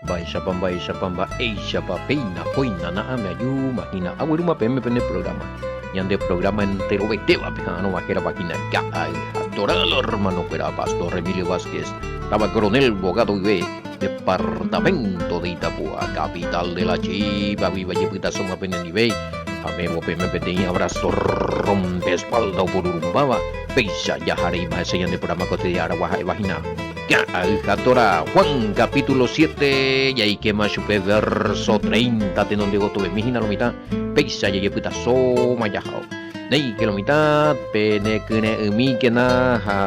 Mba'éichapa, mba'éichapa, mba'éichapa, péina, kóina, na'ãme ajúma hína, aguerúma peẽme pene programa. Ñande programa enterovetévape ha'arõva hérava hína Ka'ay ha Toral hermano-kuéra, Pastor Emilio Vázquez, táva Coronel Bogado guive, departamento de Itapúa, capital de la Chiva guive ajepytasóma penendive, ame'ẽvo peẽme peteĩ abrazo rompe espalda opururumbáva, péicha jahareíma hese ñande programa kotedia aragua ha'éva hína. Ka'ayhatora, Juan capítulo 7, jaikéma chupe verso 30 tenonde gotovemi hína lo mitã, péicha jajepytasóma jahao. Néike lo mitã, penekyre'ỹmíkena ha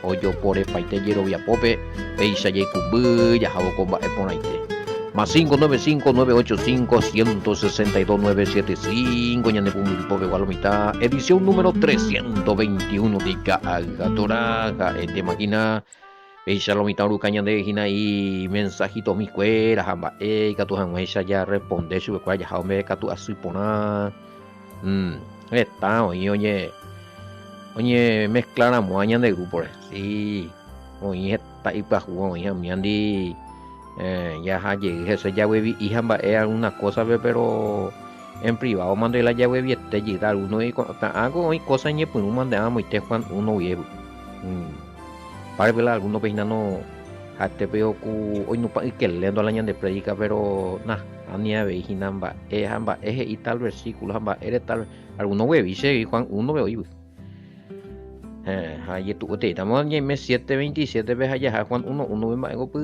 ojoporepaite jeroviapópe, péicha jaikumby jahávo ko mba'e porãite. Más 595 985 162 975 ñane pumbyrypopegua lo mitã, edición número 321 de Ka'ayhatora, ha'etéma hína. Péicha lo mitã oruka ñandéve hína imensahitomi kuéra ha mba'e ikatu hag̃uáicha jarresponde chupekuéra jaha ombeguekatu asy porã. Heta oĩ oñe oñemezcla ramo'ã ñande grúpore. Si, oĩ heta ipyahúva oĩ ha umíandi jaha jey hese jaguevi'i ha mba'e alguna kósape péro en privado mante la jagueviete jeyta alguno ko'ág̃a oĩ kósa iñepyrũma nde amoite Juan uno guive. Párpe la alguno pe hína no ha'ete pe oku oinupã ykelénto la ñande prédika pero na ani avei hína mba'e ha mba'e he'i tal versículo ha mba'ére tal alguno guevi che Juan 1 pe oĩvy. Eh, ha jetu'ueteítamo ñaime 7:27 pe ha jaha Juan 1:1 pe mba'e ngopy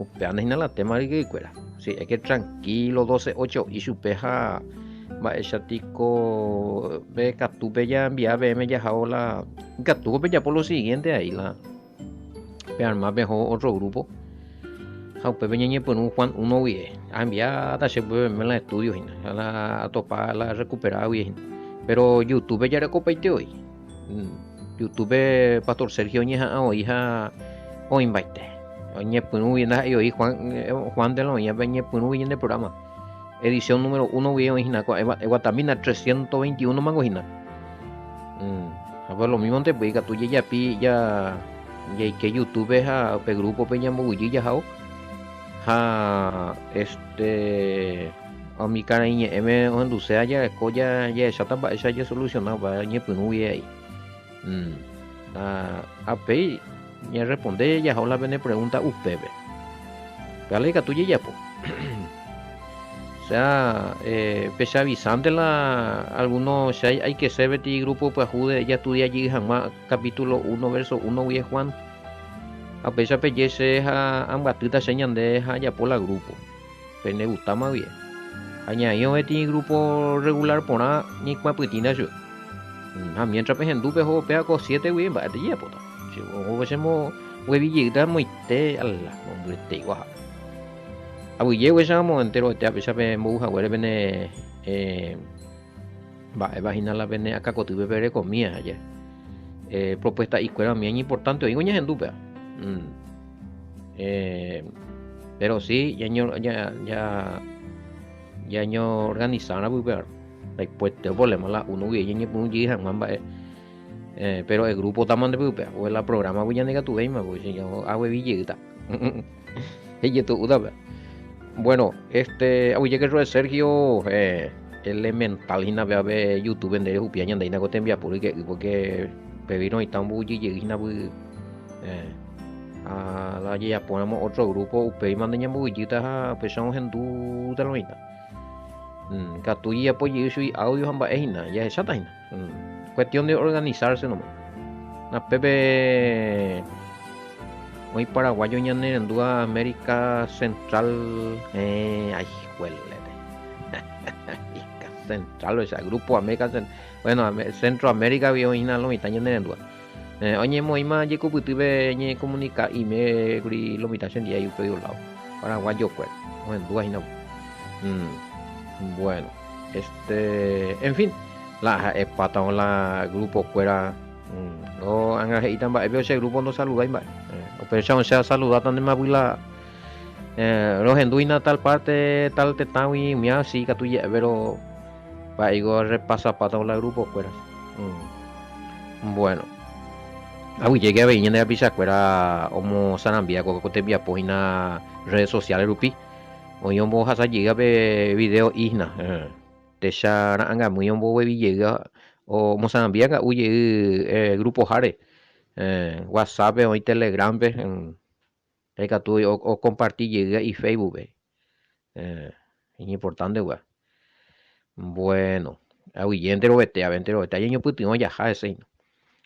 upéva hína la tema ryke'ykuéra. Si es que tranquilo 12:8 ichupe ha mba'éicha tiko pe katúpe jaenvia peẽme jahávo la ikatúko pejapo lo siguiente ahí la pe arma peho otro grupo ha upépe ñañepyrũ Juan 1 guive aenviáta che upépe la estudio hína ha la atopa la recuperada guive hína pero YouTube jarekopaite voi YouTube Pastor Sergio oñeha'ã voi ha oĩmbaite oñepyrũ ndaha'éi voi Juan Juan de la oĩva ñepyrũ ñande programa edición número 1 guive oĩ hína eguatamína 321 mango hína ha pues lo mismo nte pues ikatu jajapi ja jaike YouTube ha upe grupo-pe ñamboguejy jahao ha este umi karai ñe'ẽme ohenduséva jareko jahecháta mba'éicha jasoluciona upéva ñepyrũ guive ai ha apéi ñarresponde jahao la pene pregunta upépe upéva la ikatu jajapo osea pechavisánte la alguno che aikese peteĩ grupo pyahu de jastudia jey hag̃ua capítulo 1 verso 1 guive Juan ha upéicha peje che ha ambyatýta che ñande ha ajapo la grupo Pene gustáma guie. Ha ñaĩ ovetĩ grupo regular porã ñaikuãpytĩta chupe. Ha mientras pehendu peho upéva ko siete guie mba'éte jejapóta. Che oho che mboguevi jeýta moite ala mombyryteigua ha. Aguyje guéicha amo enterovete apéicha pembou haguére pene eh, mba'éva hína la pene akãkotýpe perekomía aja. Eh, propuesta ikuéra umi iñimportante oĩko ñahendu péva. Mm. Eh, pero sí, ya ño, ya, ya, ya ño organizarã pype ndaipuete problema la uno guive ñañepyrũ jey hag̃ua mba'e eh, pero el grupo tamante pype o la programa gui ñandekatuvéima pues yo aguevi jeýta ijetu'úta bueno este aguyje que Sergio eh, elemental hína péva YouTube nde rehupia ñande hína ko tembiapo ryke'y porque pevi roĩta omboguejy jey hína py eh, ha la jajapóramo otro grupo upéima nde ñamboguejýta ha upéicha ohendúta lo mitã mm, katu jajapo jey chugui audio ha mba'e hína jahecháta hína mm, cuestión de organizarse nomás napépe oĩ paraguayo ñanerendúva América Central eh, ay juelete América Central o sea, grupo América Central bueno Centroamérica gui oĩ hína lo mitã ñanerendúva Oñemoĩma jekopytýpe ñekomunika ime kuri lo mitã che ndive upe lado paraguayo kuéra ohendúva hína. Bueno, este, en fin, la ha'epáta la grupo kuéra no ág̃a he'íta mba'épe che grupo ndosaludái mba'e. Upéicha che asaludáta ndemavy la rohendu hína tal parte, tal tetãgui umíva si ikatu je'e péro Mba'éiko repasapáta la grupo kuéra. Bueno. Aguyjéke avei ñande rapichakuéra omosarambíva ko tembiapo hína redes sociales rupi. Oĩ ombohasa jeýva pe video hína. Techa ra'angamýi omboguevi jeýva omosarambíva ka'u jey grupo-háre. WhatsApp-pe oĩ Telegram-pe. Ikatu okomparti jeýva iféibupe. Iñimportánte upéva. Bueno, aguyje enterovete, ave enterovete añeñopytyvõ jaha hese hína.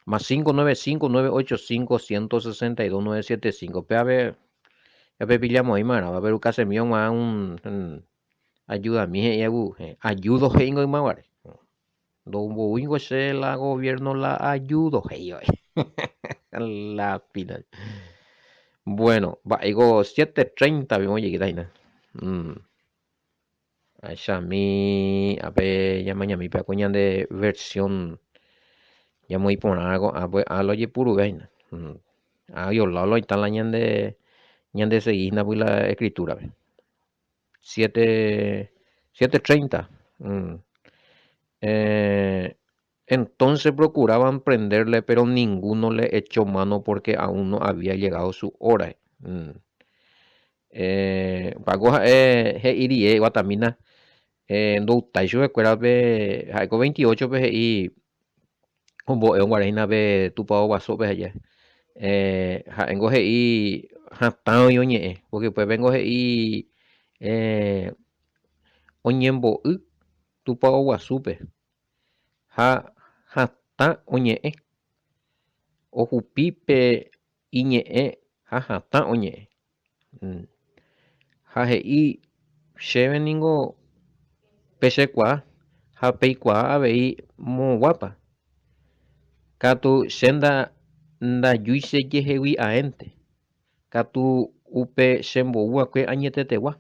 Más 595 985 162 975. Pévape japepillamoĩma'erã, péro kasemi og̃uahẽ un ayudami he'i agu, ayudo he'íngo ymaguare. Ndomboúingo che la gobierno la ayudo he'i vai. La pina. Bueno, mba'éiko 7:30 pe ojeguíta hína. Mm. Ahechami ápe ñamañami pe ko ñande versión ñamoĩ porã ko'ã pues á lo ojepuruve hína. Mm. Á violado lo oĩta la ñande ñande segui hína pues la escritura pe. Siete, 7:30. Mm. Eh, entonces procuraban prenderle, pero ninguno le echó mano porque aún no había llegado su hora. Mm. Eh, pago ha'e he'i rie guatamína eh, ndoutái chupekuéra pe ha'éko 28 pe he'i ombo'e oguare hína pe tupao guasúpe aja. Eh, ha'éngo he'i hatã oĩ oñe'ẽ, porque upépengo he'i eh, oñembo'y tupao guasúpe ha hatã oñe'ẽ, ohupi pe iñe'ẽ ha hatã oñe'ẽ. Mm. Ha he'i chéve ningo pechekuaa ha peikuaa avei moõguápa. Katu che ndajúi chejehegui aénte, katu upe chembou va'ekue añetetegua.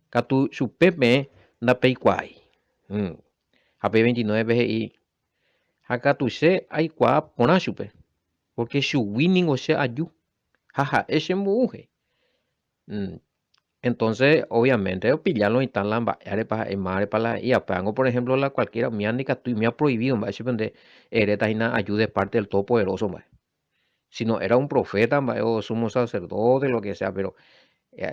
Katu chupe peẽ ndapeikuaái. Mm. Ha pe 29-pe he'i, Ha katu che aikuaa porã chupe, pórke chugui ningo che aju. Ha ha'e chembou he'i. Entonces, obviamente, opilla lo mitã la mba'érepa ha'e márepa la he'íva. Upévango, por ejemplo, la cualquiera umíva ndikatúi, umíva prohibido mba'e chupe nde eréta hína aju de parte del Todopoderoso mba'e. Si no era un profeta mba'e o sumo sacerdote, lo que sea, pero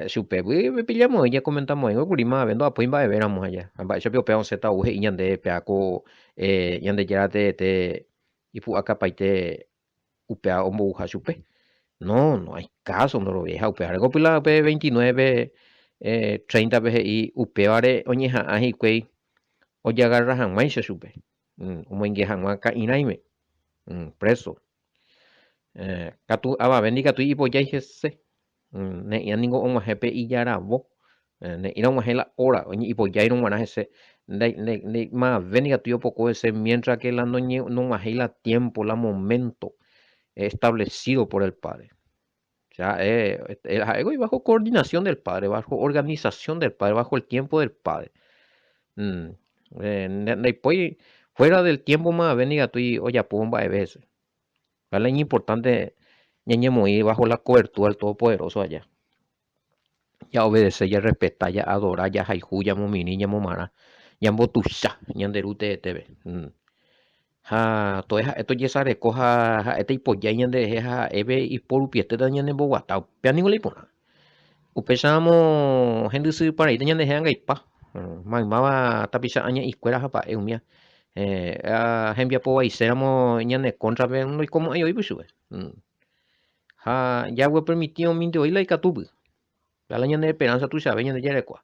chupégui pepillamo'ãi ñakomentamo'ãingo kuri mavave ndo'apói mba'evéramo aja. Ha mba'éicha piko upéva osẽta ou he'i ñande péva ko Ñandejára teete ipu'akapaite upéva ombouha chupe. No, no hay caso ndoroviái ha upévare ko py pe 29 pe 30 pe he'i upévare oñeha'ã hikuái ojagarra hag̃uáicha chupe, omoinge hag̃ua ka'irãime, preso. Katu avave ndikatúi ipojái hese. Ne'ĩra ningo og̃uahẽ pe ijaravo, ne'ĩra og̃uahẽ la hora ipojáirõ g̃uarã hese, mave ndikatúi opoko hese mientra ke la nog̃uahẽi la tiempo, la momento establecido por el Padre. Osea ha'e ha'éko bajo coordinación del Padre, bajo organización del Padre, bajo el tiempo del Padre. Ndaipói fuera del tiempo mave ndikatúi ojapo mba'eve hese. Upéva la iñimportánte ñañemoĩ bajo la cobertura del Todopoderoso aja. Jaobedece, jarrespeta, jaadora, jahayhu, jamomirĩ, ñamomarã, ñambotuicha ñande Ru teetépe. Ha to'e ha'e tojesareko ha ha'e taipojái ñanderehe ha ha'épe ipo rupietéta ñanemboguata. Upéva ningo la iporã. Upéicharamo hendysypareíta ñanderehe angaipa, maymáva tapicha aña'ikuéra ha mba'e umíva hembiapo vaiséramo ñane kóntrape ndoikomo'ãi voi pychúpe. Ha jaguepermiti umi voi la ikatúpy, upéva la ñane esperánsa tuichave ñande jarekua.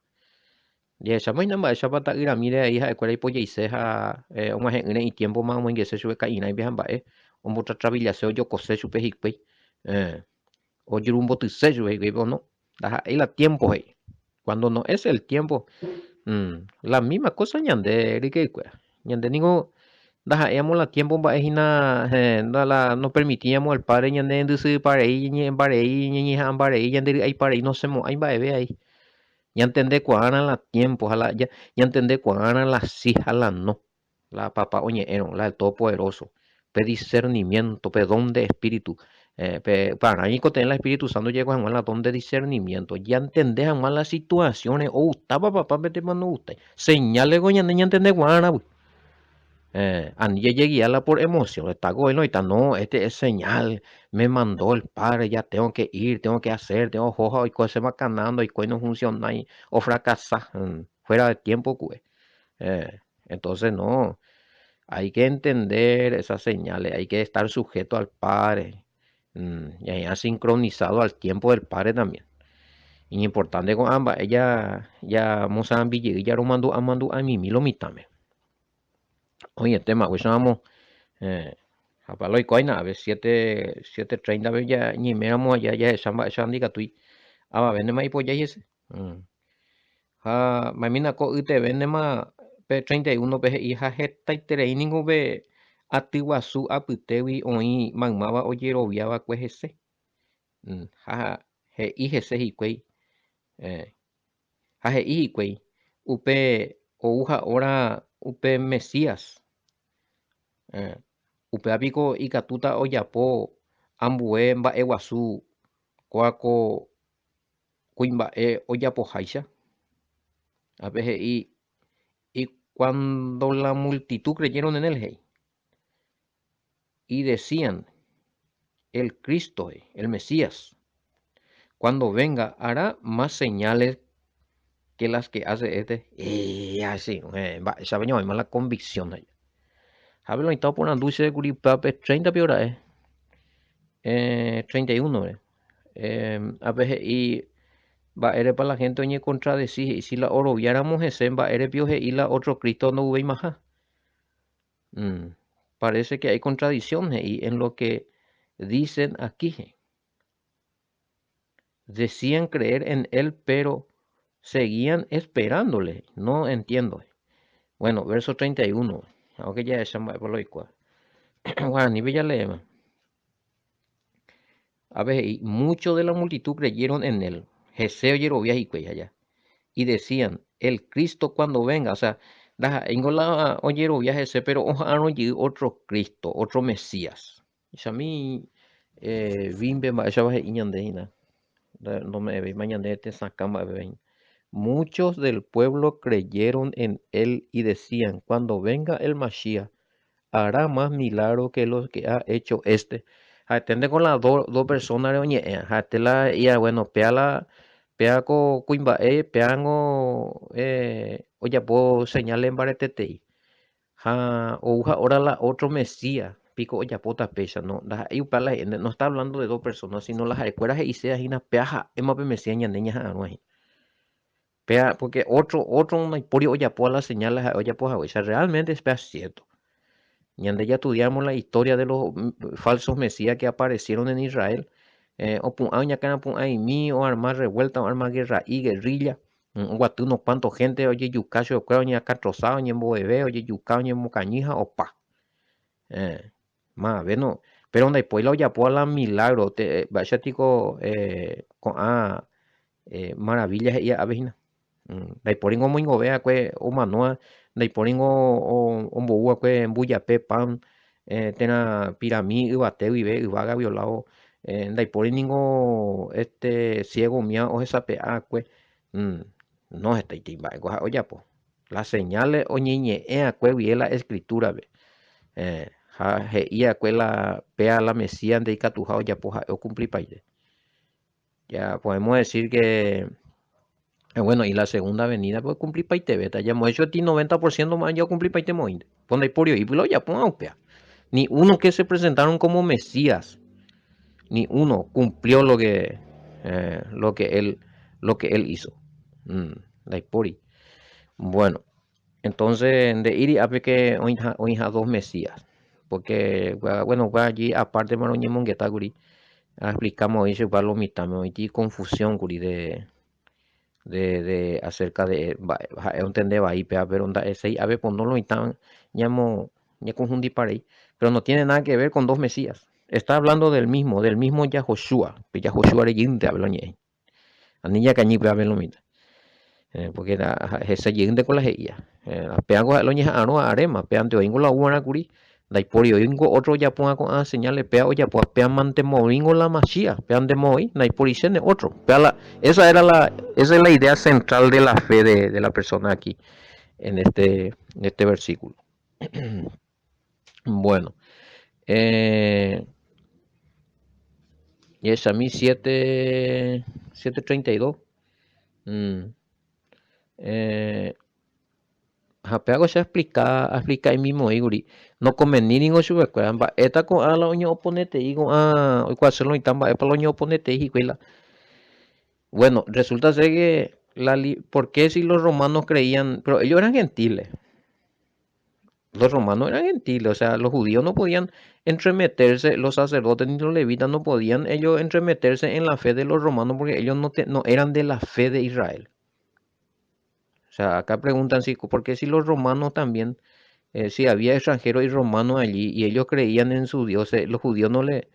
Jahecháma hína mba'éichapa ta'yramíre ai ha'ekuéra ipojaise ha og̃uahẽ'ỹre itiémpoma omoingese chupe ka'irãipe ha mba'e ombotratrabillase ojokose chupe hikuái. Ojurumbotyse chupe hikuái, pero no, ndaha'éi la tiempo he'i. Cuando no es el tiempo, la misma cosa ñande ryke'ykuéra. Ñande ningo ndaha'éiamo la tiempo mba'e hína la nopermitíamo el Padre ñande rendysypa rei, ñañe'ẽmba rei, ñañeha'ãmba rei, ñande ry'aipa rei nosẽmo'ãi mba'eve ai. Ñantendekuaárã la tiempo ha la ñantendekuaárã la sí ha la no. La papá oñe'ẽrõ, la del Todopoderoso, pe discernimiento, pe don de espíritu, eh, pe upearã ñaikotevẽ la Espíritu Santo jaiko hag̃ua la don de discernimiento, ñantende hag̃ua la situación-re, ogustápa papápe térã ndogustái. Señales-ko ñande ñantendekuaárãgui. Ani jajegia la por emoción, está gobierno está, no, este es señal, me mandó el padre, ya tengo que ir, tengo que hacer, tengo ojo, oiko se macanando, oiko no funciona y o fracasa, fuera de tiempo, pues. Entonces no, hay que entender esas señales, hay que estar sujeto al Padre, y ahí ha sincronizado al tiempo del Padre también. Iñimportante ko'ã mba'e ja ja mosambi jey jaromandu'a mandu'amimi lo mitãme. Oĩetéma upéicharamo ha pa loikuaáina ave siete siete treinta pe ja ñaiméramo aja jahecha mba'éicha ndikatúi avavéntema ipojái hese. Ha mba'emína ko ytevéntema pe 31-pe he'i ha hetaiterei ningo pe aty guasu apytégui oĩ maymáva ojerovia va'ekue hese. Ha he'i hese hikuái, ha he'i hikuái upe ou ha'óra upe Mesías. Upéva piko ikatúta ojapo ambue mba'eguasu kóa ko kuimba'e ojapoháicha? Ápe he'i, Y cuando la multitud creyeron en él, he'i, y decían, El Cristo, he'i, el Mesías, cuando venga hará más señales que las que hace este. E'a, che irũ, mba'éichapa ñamoĩma la convicción he'i. Ha pe lo oĩta oporandu chéve kuri upévape treinta pio ra'e, 31 re. Ápe he'i mba'érepa la hénte oñekontradesi, he'i si la oroviáramo hese mba'ére pio he'i la ótro Cristo ndouveimaha. Parece que hay contradicción, he'i, en lo que dicen aquí, he'i. Decían creer en él, pero seguían esperándole. No entiendo. Bueno, verso 31. Aunque ya esa mba'épa lo oikuaa. Guaranípe jaleéma. Ápe he'i, Muchos de la multitud creyeron en él. Hese ojerovia hikuái aja. Y decían, El Cristo cuando venga. O sea, ndaha'éingo la ojerovia hese, pero oha'arõ jey otro Cristo, otro Mesías. Chami vimbe mba'éichapa he'i ñande hína, ndome'ẽvéima ñande tesakã mba'eve hína. Muchos del pueblo creyeron en él y decían, Cuando venga el Mashiach, hará más milagros que los que ha hecho este. Ha'eténte con la do, do persona-re oñe'ẽ, ha'ete la he'íva, bueno, péa la, péa ko kuimba'e, péango ojapo señales mbaretetei. Ha ou ha'óra la ótro Mesías piko ojapóta péicha, no, ndaha'éi upéva la he'íva, no está hablando de dos personas, sino la ha'ekuéra he'iséva hína péa ha'éma pe Mesías ñande ñaha'arõva hína. Péa, porque ótro, ótro ndaipóri ojapóva la señal la ha'e ojapo haguéicha, realmente péa cierto. Ñande jastudiáramo la historia de los falsos mesías que aparecieron en Israel, eh, opu'ã oñakãrapu'ã'imi, oarma revuelta, oarma guerra'i, guerrilla, Oguaty unos cuanto gente ojejuka chupekuéra oñeakatrosa, oñemboveve, ojejuka, oñemokañy ha opa. Eh, mavave no. Pero ndaipói la ojapóva la milagro, te, mba'éicha tiko eh, ko'ã eh, maravilla he'íva ápe hína. Ndaipóringo omoingove va'ekue omanóva, ndaipóringo ombou va'ekue mbujape, pan, térã pirami yvate guive, yvága violáo, ndaipóri ningo este ciego umíva ohesape'a va'ekue, no hetaitei mba'éko ha'e ojapo. La señales oñeñe'ẽ va'ekue guive la escritura-pe, ha he'i va'ekue la péa la Mesías ndaikatuha ojapo ha'e okumplipaite. Ya podemos decir que, bueno, y la segunda venida pues okumplipaitevéta. Ya hemos hecho ti 90% más ya okumplipaite moĩnte. Pues ndaipóri oĩ la ojapóva upéva. Ni uno que se presentaron como Mesías, ni uno cumplió lo que, eh, lo que él, lo que él hizo. Ndaipóri. Bueno, entonces nde'íri ápe que oĩha, oĩha dos Mesías. Porque, bueno, allí aparte mano oñemongeta kuri, explicamos oĩ chupe lo mitãme, oĩti confusión kuri de, de, de acerca de mba'e, ha'e ontende vai péva, pero nda'eséi ápe pono lo mitã ñamo, ñakonfundipa rei. Pero no tiene nada que ver con dos Mesías. Está hablando del mismo, del mismo Yahoshua, pe Yahoshua reýnte ápe lo ñe'ẽ. Ani jakañy péva pe lo mitã. Eh, porque hese jeýnte ko la he'íva. Eh, péango ha'e lo ñeha'arõ aréma, péante oĩngo la oúvarã kuri, ndaipóri oĩngo otro ojapóva ko'ã señales, péa ojapóva, péa mante moĩngo la Mashiach, péante moĩ, ndaiporichéne otro. Péa la, esa era la, esa es la idea central de la fe de, de la persona aquí, en este, en este versículo. Bueno, eh, jahechami 7, 7.32. Mm. Eh, ha péva che aexplika, aexplika'imi oĩkuri, nokonveni ningo chupekuéra, mba'éta ko'ã la oñeoponetei ko'ã oikuaase la oĩta mba'épa la oñeoponetei hikuái la. Bueno, resulta ser que la li, por qué si los romanos creían, pero ellos eran gentiles, los romanos eran gentiles, o sea, los judíos no podían entremeterse, los sacerdotes ni los levitas no podían ellos entremeterse en la fe de los romanos porque ellos no, te, no eran de la fe de Israel. O sea, acá preguntan si, ¿por qué si los romanos también, eh, si había extranjeros y romanos allí y ellos creían en su dios, los judíos no le,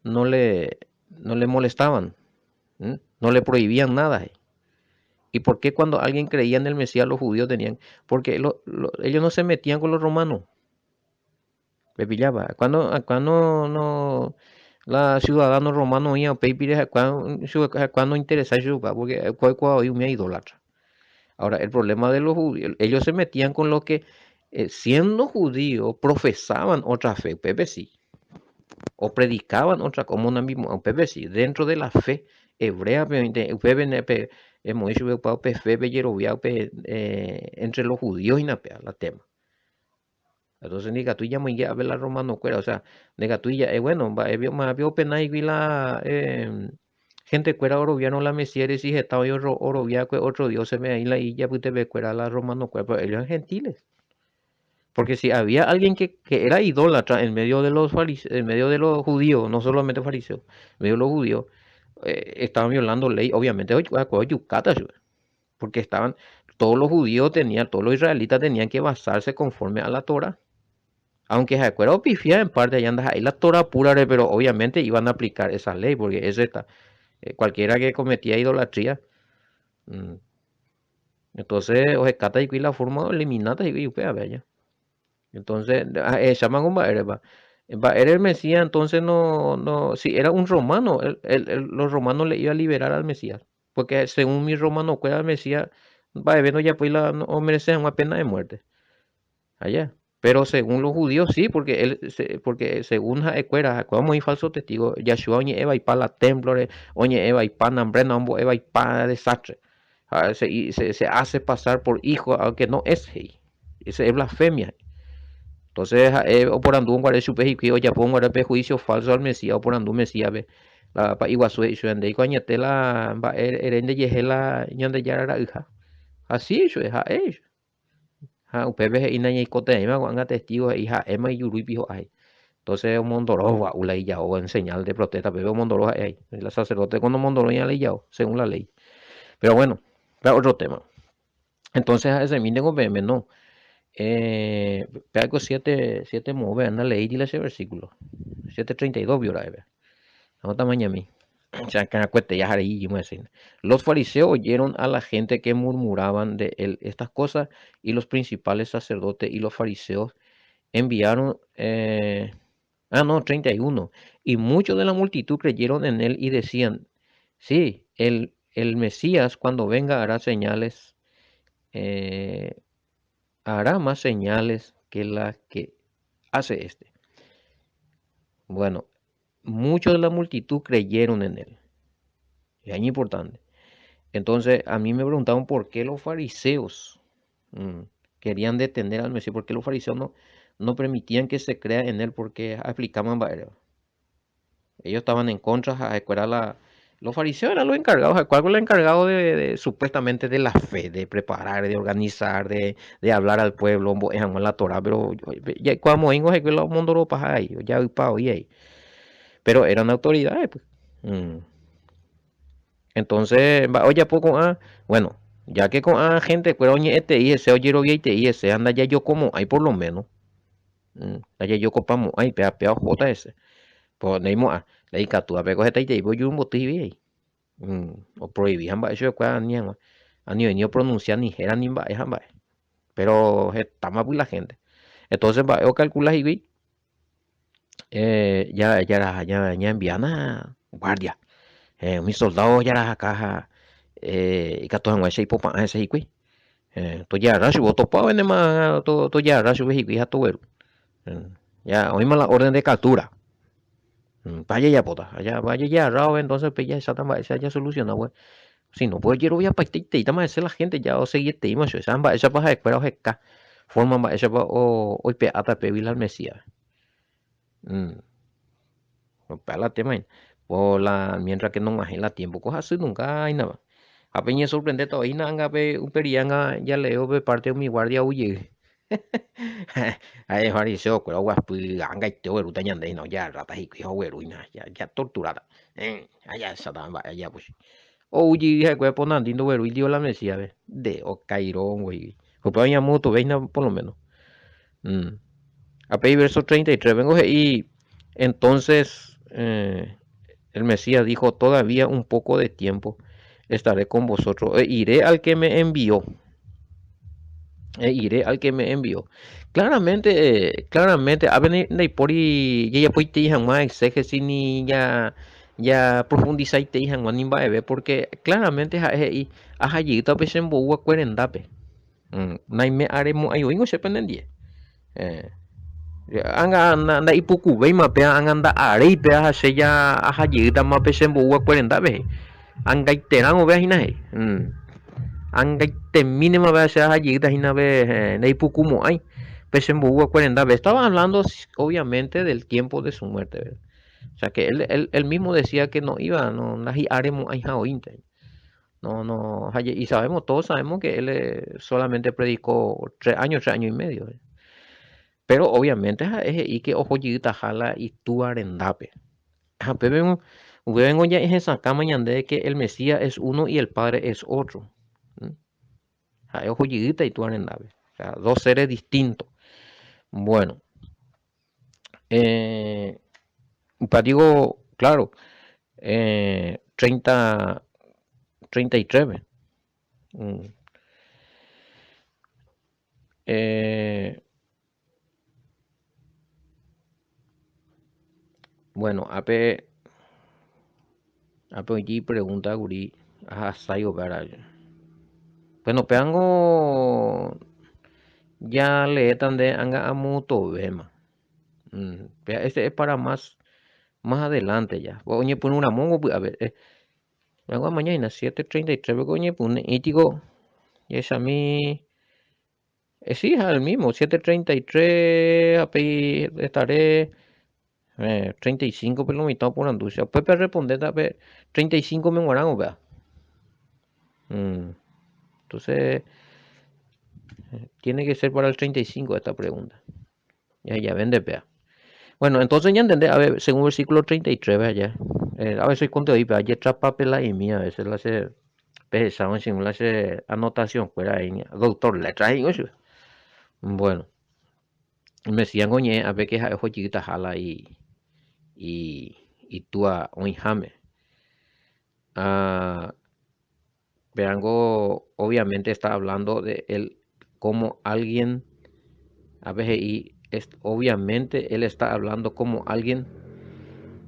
no le, no le molestaban, ¿m? No le prohibían nada. ¿Y por qué cuando alguien creía en el Mesías los judíos tenían? Porque lo, lo, ellos no se metían con los romanos. Me pillaba. Cuando, cuando no, la ciudadano romano oĩ upéipire cuando interesa chupa, porque oĩ umi idólatra. Ahora, el problema de los judíos, ellos se metían con los que, eh, siendo judíos, profesaban otra fe, upépe sí, o predicaban otra, como una misma, upépe sí, dentro de la fe hebrea, upépe pe, emoĩ chupe upe fe pejerovia upe eh, entre los judíos hína péa la tema. Entonces ndikatúi jamoinge ápe la romano-kuéra, o sea, ndikatúi ja'e, bueno, mba'épe mávape openáigui la eh, gente-kuéra oroviárõ la Mesías-re si heta oĩ oroviákue otro dioses-pe aĩ la ijapytepekuéra la romano-kuéra, pero ellos eran gentiles. Porque si había alguien que, que era idólatra en medio de los fariseos, en medio de los judíos, no solamente fariseos, en medio de los judíos, eh, estaban violando ley, obviamente, ojukáta chupe. Porque estaban, todos los judíos tenían, todos los israelitas tenían que basarse conforme a la Torah. Aunque ha'ekuéra opifia en parte, allá anda ahí la Torah pura, pero obviamente iban a aplicar esa ley, porque ese está, eh, cualquiera que cometía idolatría, mm, entonces ohekáta hikuái la forma oelimináta hikuái upévape aja. Entonces, ahecháma mba'érepa. Mba'ére el Mesías entonces no, no, si era un romano, el, el, el, los romanos le iba a liberar al Mesías. Porque según mi romano kuéra el Mesías mba'eve ndojapói la omerece hag̃ua pena de muerte. Allá. Pero según los judíos sí, porque él, porque según ha'ekuéra, ha'ekuéra omoĩ falso testigo, Yahshua oñe'ẽ vaipa la templo-re, oñe'ẽ vaipa nambrena, ombo'e vaipa desastre. Ha se, se, se hace pasar por hijo, aunque no es he'i. Ese es blasfemia. Entonces ha'e oporandu guare chupe hikuái ojapo guare pe juicio falso al Mesías, oporandu Mesías-pe. La pa'i guasu he'i chupe, ndéiko añete la mba'e ere ndejehe la Ñandejára ra'yha. Ha sí chupe, ha'e chupe. Ha upépe he'i nañaikotevẽima ko'ág̃a testigo he'i ha'éma ijurúipi ho'a he'i. Entonces omondoro gua'u la ijao en señal de protesta, pépe omondoro ha'e ahí. El sacerdote cuando omondoro la ijao, según la ley. Pero bueno, otro tema. Entonces ha'esemínte peẽme no. Eh, pe 7, 7 move, anda leí ese versículo. 7.32 vio ra'eve. Vamos tamañami. Los fariseos oyeron a la gente que murmuraban de él estas cosas y los principales sacerdotes y los fariseos enviaron, eh, ah no, 31, y muchos de la multitud creyeron en él y decían, sí, el, el Mesías cuando venga hará señales, eh, hará más señales que las que hace este. Bueno, muchos de la multitud creyeron en él. Es importante. Entonces, a mí me preguntaban por qué los fariseos querían detener al Mesías, por qué los fariseos no, no permitían que se crea en él, porque explicaban Ellos estaban en contra, la, los fariseos eran los encargados, ¿cuál era el encargado de, de, supuestamente de la fe, de preparar, de organizar, de, de hablar al pueblo, en la Torah, pero ya cuando los mundo ahí, ya ahí. Pero eran autoridades, pues. Mm. Entonces, oye, poco, ah, bueno, ya que con ah, gente, cuera oñe'ẽtei hese ojeroviaitei hese, anda ya yo como hay por lo menos. Mm, ya yo copamos ay, pea pea ojota ese. Pues neimo'ã, la ikatúva ko hetaitei ojurumboty ahí. Mm, oprohibí mba'e chupekuéra ani hag̃ua, ani oĩ opronuncia ni héra ni mba'e ha mba'e. Pero hetáma la gente. Entonces mba'e ocalcula hikuái eh, ya, ya, ya, ya enviana guardia. Eh, umi soldado jarahaka ha eh, ikatu hag̃uáicha ipopa'ã hese hikuái. Eh, toje'arra chupe otopa ovénema toje'arra chupe hikuái ha togueru. Eh, Ya oĩma la orden de captura. Mba'e jajapóta? Jajejarra entonces pe jahecháta mba'éicha jasoluciona pues. Si no, pues ojeroviapaiteiteítama hese la gente, ya osegieteíma chupe. Esa mba'éichapa ha'ekuéra oheka forma mba'éichapa oipe'áta pégui la Mesías. Upéva la tema hína. Po la mientras que nog̃uahẽi la tiempo ko hasy nunca áinava. Ha peñesorprendéta oĩna anga pe upe rire anga jaleévo pe parte umi guardia ou jey. Ha'e fariseo kuéra oguapy angaite oguerúta ñande hína ojagarráta hikuái ha ogueru hína jatorturáta. Jahecháta mba'e ajapo che. Ou jey ha'ekuéra ponandi ndoguerúi Dios la Mesías-pe. Nde okairõngo hikuái. Upéva oñamutuve hína por lo menos. Ha pe verso 33 vengo he'i entonces eh, el Mesías dijo todavía un poco de tiempo estaré con vosotros e iré al que me envió. E iré al que me envió. Claramente, eh, claramente, ápe ndaipóri jajapoitei hag̃ua exégesis ni ja ja profundizaitei hag̃ua ni mba'eve porque claramente ha'e he'i aha jeýta pe chembou va'ekue rendápe. Naime aremo'ãi oĩngo che penendie. Ág̃a ndaipukuvéima péva, ág̃a nda'aréi péva ha che ja aha jeýtama pe che mbou va'ekue rendápe he'i. Angaiterã vove hína he'i. Angaitemínema péva che aha jeýta hína pe ndaipukumo'ãi pe che mbou va'ekue rendápe. Estaba hablando obviamente del tiempo de su muerte, verdad. O sea que él, él, él mismo decía que no iba, no, ndahi'aremo'ãiha oĩnte. No, no, ha y sabemos, todos sabemos que él eh, solamente predicó tres años, tres años y medio. Eh. Pero obviamente ha'e he'i que oho jeytaha la itúa rendápe. Ha upépe upévengo ja hesakãma ñande que el Mesías es uno y el Padre es otro. ¿Mm? Ha'e oho jeýta itúa rendápe. O sea, dos seres distintos. Bueno. Eh, pa digo, claro, eh, 30, 33. Mm. Eh, bueno, ápe ápe oĩ pregunta kuri ahasái upéva. Bueno, péango ya leéta nde anga amutovéma. Mm, péa ese es para más más adelante ya. Oñepyrũ ramóngo py'ape. Eh, péango amaña hína 7:33 pe ko oñepyrũ ne'ĩtiko jahechami Eh, sí, es el mismo, 7.33, apei estaré eh, 35 pe lo mitã oporandu che. Upépe arrespondéta pe 35 me g̃uarã upéva. Mm. Entonces, tiene que ser para el 35 esta pregunta. Ya, ya vende pea. Bueno, entonces ya entendé, a ver, según versículo 33, vea ya. Eh, a veces conte ahí, pea, jetrapape la a veces la se pehechávo según la che anotación kuéra ahí, doctor letra he'i chupe. Bueno, Mesías oñe'ẽ ápe que ha'e ojytaha la i, i, itúa oĩháme. Ah, péango obviamente está hablando de él como alguien, ápe he'i, es, obviamente él está hablando como alguien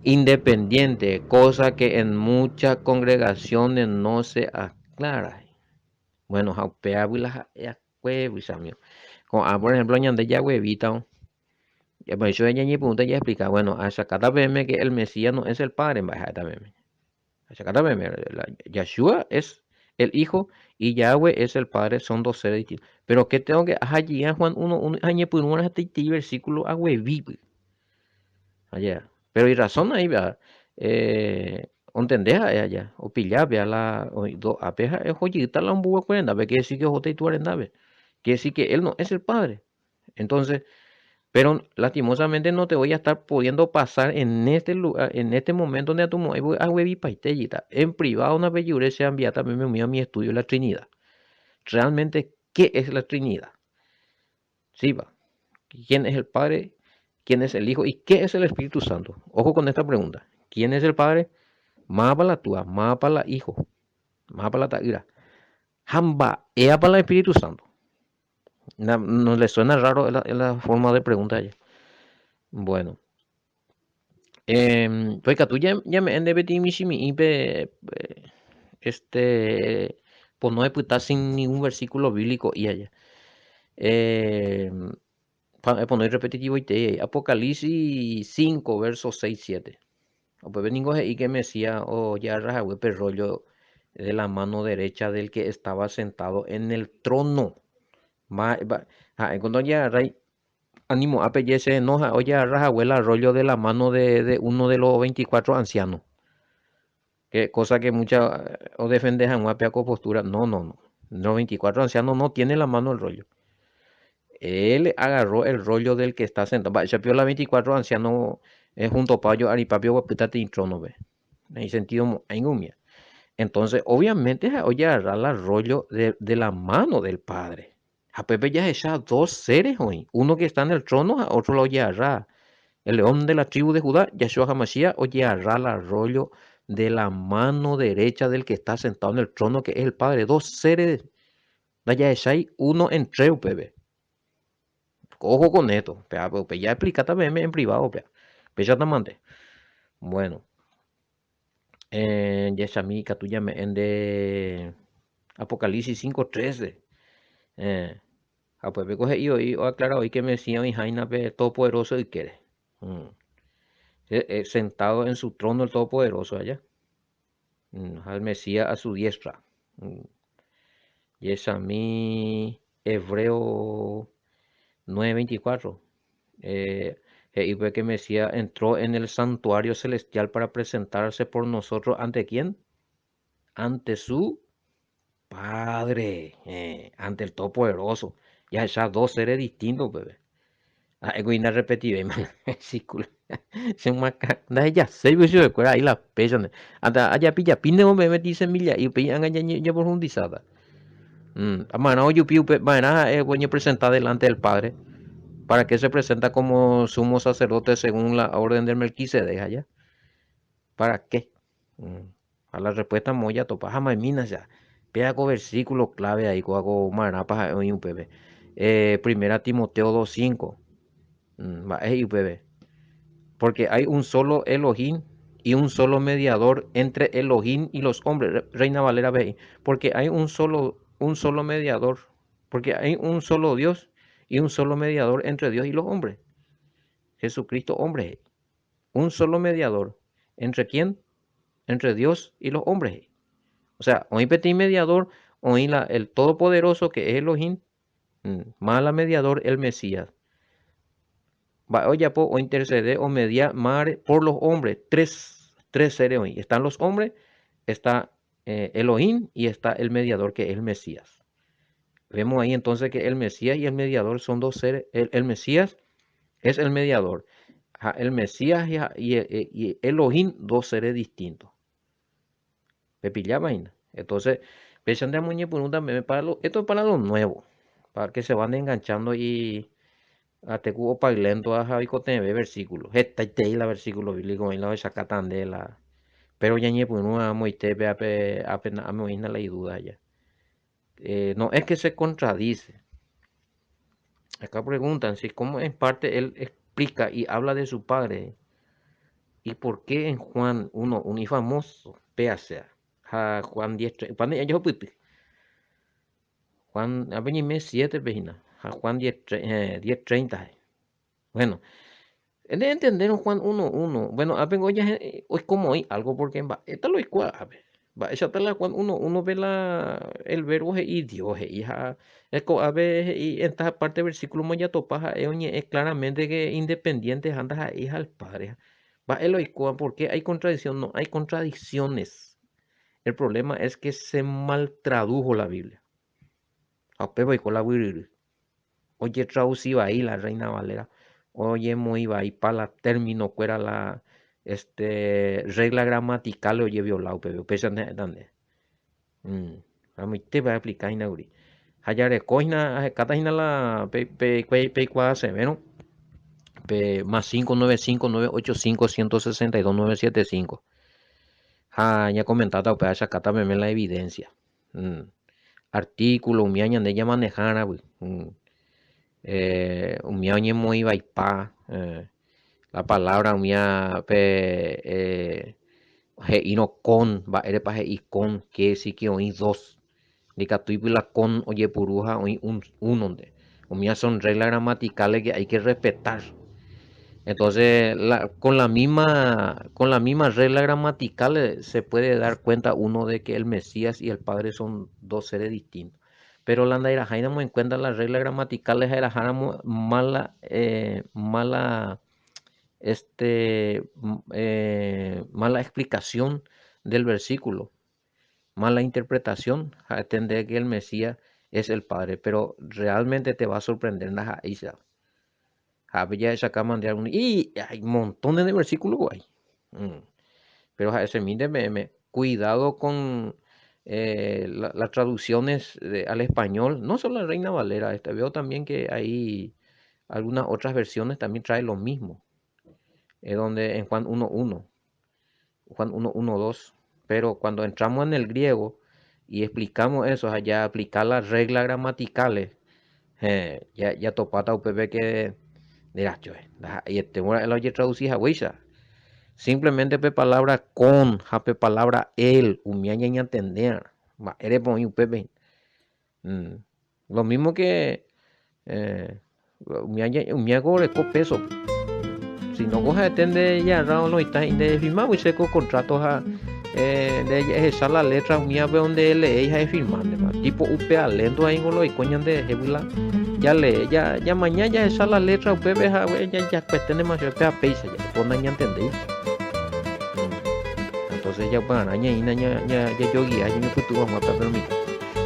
independiente, cosa que en muchas congregaciones no se aclara. Bueno, ha upévagui la ha'e akuégui, chamigo. Ko'ã, por ejemplo, ñande jaguevíta, chupe ñañepyrũta jaexplica, bueno, achakáta peẽme que el Mesías no es el Padre, mba'e ha'éta peẽme. Achakáta peẽme, Yahshua es el Hijo y Yahweh es el Padre, son dos seres distintos. Pero ¿qué tengo que ahaji'a Juan 1.1 añepyrũrã hetaitei versículo aguevípy? Allá. Pero y razón ahí, vea, eh, ontende ha'e allá, opilla vea la, do, ape ha'e ojyta la omboguekue rendápe, quiere decir que ohóta itúa rendápe. Quiere decir que él no es el padre. Entonces, pero lastimosamente no te voy a estar pudiendo pasar en este lugar, en este momento donde atumo'ãi voy aguevipaite jita. En privado una pejure che ambiata me a mi estudio la Trinidad. Realmente, ¿qué es la Trinidad? Sí, va. ¿Quién es el Padre? ¿Quién es el Hijo? ¿Y qué es el Espíritu Santo? Ojo con esta pregunta. ¿Quién es el Padre? Mávapa la Túa, mávapa la Hijo, mávapa la Ta'ýra. Ha mba'éapa la Espíritu Santo. No, no le suena raro la, la forma de pregunta ella. Bueno. Eh, pues katu ñame'ẽ ndéve peteĩ michĩmi'ĩ pe este pono epyta sin ningún versículo bíblico i aja. Eh, Eponói repetitivoitei Apocalipsis 5, verso 6, 7. Upépe ningo he'i que Mesías ojagarra hague pe rollo de la mano derecha del que estaba sentado en el trono. Ha'éko ndojagarrái animo'ã peje che no, ha'e ojagarra hague la rollo de la mano de, de uno de los 24 ancianos. Que cosa que mucha odefende hag̃ua pe ako postura. No, no, no. Los 24 ancianos no tienen la mano el rollo. Él agarró el rollo del que está sentado. Mba'éicha pio la 24 ancianos juntopa ojo'aripa pio oguapýta teĩ trono-pe. Ne'i sentido mo'ãingo umía. Entonces, obviamente ha'e ojagarra la rollo de, de la mano del Padre. Ha pépe jahecha dos seres oĩ, uno que está en el trono ha otro la ojearra. El león de la tribu de Judá, Yahshua HaMashiach, ojearra la rollo de la mano derecha del que está sentado en el trono, que es el Padre. Dos seres ndajahechái uno entre upépe. Ojo con esto. Péa, upe ya explicáta peẽme en privado péa. Péichata mante. Bueno. Eh, jahechami ikatu ñame'ẽ nde Apocalipsis 5.13. Eh, ha upépe ko he'i oĩ oaclara oĩ que Mesías oĩháina pe Todopoderoso ykére. Mm. Eh, eh, sentado en su trono el Todopoderoso allá. Mm, ha el Mesías a su diestra. Mm. Jehechami Hebreo 9.24. Eh, he'i upe que Mesías entró en el santuario celestial para presentarse por nosotros ante quién? Ante su Padre, eh, ante el Todopoderoso. Jahecha dos seres distintos upépe. Ha'éko inarrepetivéima la versículo. Che myakã ndahejaséi chupekuéra ahí la péchante. Hasta ajapijapínte peẽme semilla'i upéi ág̃a ñaprofundizada. Mm, marã ojupi upe, va'erã ha'e oñepresenta delante del Padre. ¿Para qué se presenta como sumo sacerdote según la orden del Melquisedec allá? ¿Para qué? Mm. A la respuesta moõ jatopa ha maimína cha. Péva ko versículo clave ahí kóva ko marãpa ha'e oĩ upépe. Eh, primera Timoteo 2.5. Mm, mba'e he'i upépe? Porque hay un solo Elohim y un solo mediador entre Elohim y los hombres. Reina Valera he'i. Porque hay un solo, un solo mediador. Porque hay un solo Dios y un solo mediador entre Dios y los hombres. Jesucristo hombre he'i. Un solo mediador. ¿Entre quién? Entre Dios y los hombres. O sea, oĩ peteĩ mediador, oĩ la, el Todopoderoso que es Elohim, más la mediador el Mesías. Mba'e ojapo ointercede omedia mare por los hombres. Tres, tres seres oĩ. Están los hombres, está eh, Elohim y está el mediador que es el Mesías. Vemos ahí entonces que el Mesías y el mediador son dos seres. El, el Mesías es el mediador. El Mesías y, y, y Elohim, dos seres distintos. Pepilláma hína. Entonces, péicha nde amoñepyrũ también para lo, esto es para lo nuevo, para que se van enganchando y ateku opailento ha oikotevẽ versículo. Hetaitei la versículo bíblico oĩ la ohechakáta nde la pero ñañepyrũ amoite pe ape ape amoĩna la iduda ya. Eh, no es que se contradice. Acá preguntan si cómo en parte él explica y habla de su padre. ¿Y por qué en Juan 1, 1 y famoso, péase ha Juan 10, 3, pan ellos pyty. Juan, a 7 pehina, ha Juan 10, 10, 30. Bueno, de entender Juan 1, 1. Bueno, apengo ya hoy como hoy algo porque mba'éta lo oikuaa mba'éichata la Juan 1, 1 pe la el verbo he'i Dios he'i ha ko'ápe he'i en esta parte versículo jatopa ha'e oñe'ẽ claramente que independiente ha ndaha'éiha el Padre. Mba'e lo oikóva, ¿por qué hay contradicción? No hay contradicciones. El problema es que se maltradujo la Biblia. Ha upéva oiko la guyryry. Ojetraduci vai la Reina Valera, oñemoĩ vaipa la término kuéra la este regla gramatical ojeviola upépe, upéicha nde ha'éta nde. Mm. Amoitépa aexplica hína kuri. Ha jareko hína, ahekáta hína la pe, pe, peikuaasevérõ pe más 595 985 162 975. Ha ñakomentáta upéva achakáta meme la evidencia. Mm. Artículo, umíva ñande ñamanehárãgui. Mm. Eh, umíva oñemoĩ vaipa. Eh, la palabra umíva pe eh, he'írõ con, mba'érepa he'i con, quiere decir que oĩ dos. Ndikatúigui la con ojepuru ha oĩ un, unonte. Umíva son reglas gramaticales que hay que respetar. Entonces, la, con la misma, con la misma regla gramatical se puede dar cuenta uno de que el Mesías y el Padre son dos seres distintos. Pero la ndairaháiramo en cuenta las reglas gramaticales eraháramo mala, mala, este, mala explicación del versículo, mala interpretación, ha'ete que el Mesías es el Padre, pero realmente te va a sorprender ndaha'éicha. Ha ápe jahechaka mante algún y hay montones de versículos hay. Pero ha'esemínte peẽme, cuidado con las traducciones al español, no solo la Reina Valera, esta, veo también que hay algunas otras versiones también trae lo mismo. Es donde en Juan 1.1, Juan 1.1.2, pero cuando entramos en el griego y explicamos eso, o sea, ya aplicar las reglas gramaticales, ya, ya topata upépe que dirás, ndaha'eiete la ojetraduci haguéicha. Simplemente pe palabra con ha pe palabra él, umía ñañatendéarã. Mba'érepa oĩ upépe. Lo mismo que umía ko oreko peso. Si no ko ha'ete nde jarra oĩta he'i nde efirmágui che ko contrato ha nde ehecha la letra umíape onde eleéi ha efirmántema. Tipo upe alento aĩngo la oiko ñanderehe la jalee, ñamaña jahecha la letra upépe ha jakueténtema chupe péva péicha jaiko nañantendéi. Entonces jaupearã ñaína jajoguia ñañopytyvõ hag̃ua péva pero mitã.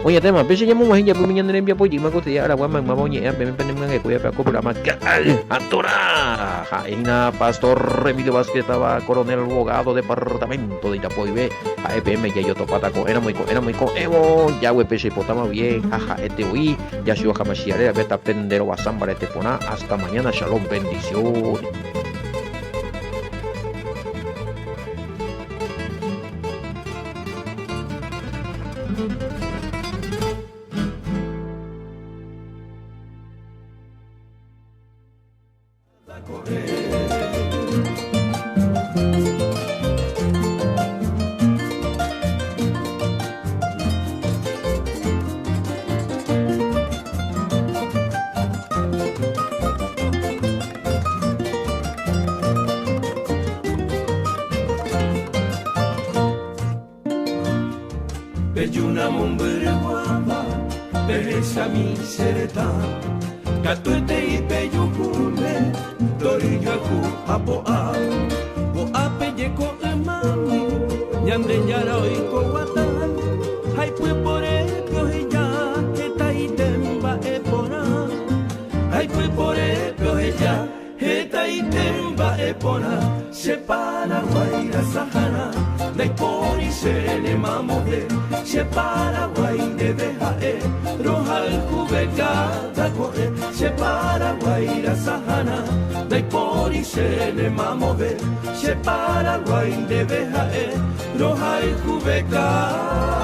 Oñetéma, péicha ñamog̃uahẽ japy umi ñane rembiapo jýma ko día aragua maymáva oñe'ẽ apéme pene myangekói ape ko programa Ka'ay ha Torá. Ha'e hína Pastor Emilio Vázquez táva Coronel Bogado departamento de Itapoyve. Ha'e peẽme jajotopáta ko'ẽramo iko'ẽramo iko'ẽvo jaguepe che ipotáma guie ha ha'ete voi Yahshua Hamashiach rérape tape nde rovasa mbarete porã. Hasta mañana, shalom, bendiciones. Pejúna mombyryguáva pehechami che retã, katuetei pejuhúne tory joahu ha po'a. Ko'ápe jeko ymámi Ñandejára oiko guata, ha ipyporépe oheja hetaite mba'e porã. Ha ipyporépe oheja Hetaite mba'e porã che Paraguái rasaharã, ndaipóri che nemamove, che Paraguái ndéve ha'e, rohayhuve káda ko'ẽ, che Paraguái rasaharã, ndaipóri che nemamove, che Paraguái ndéve ha'e, rohayhuve káda.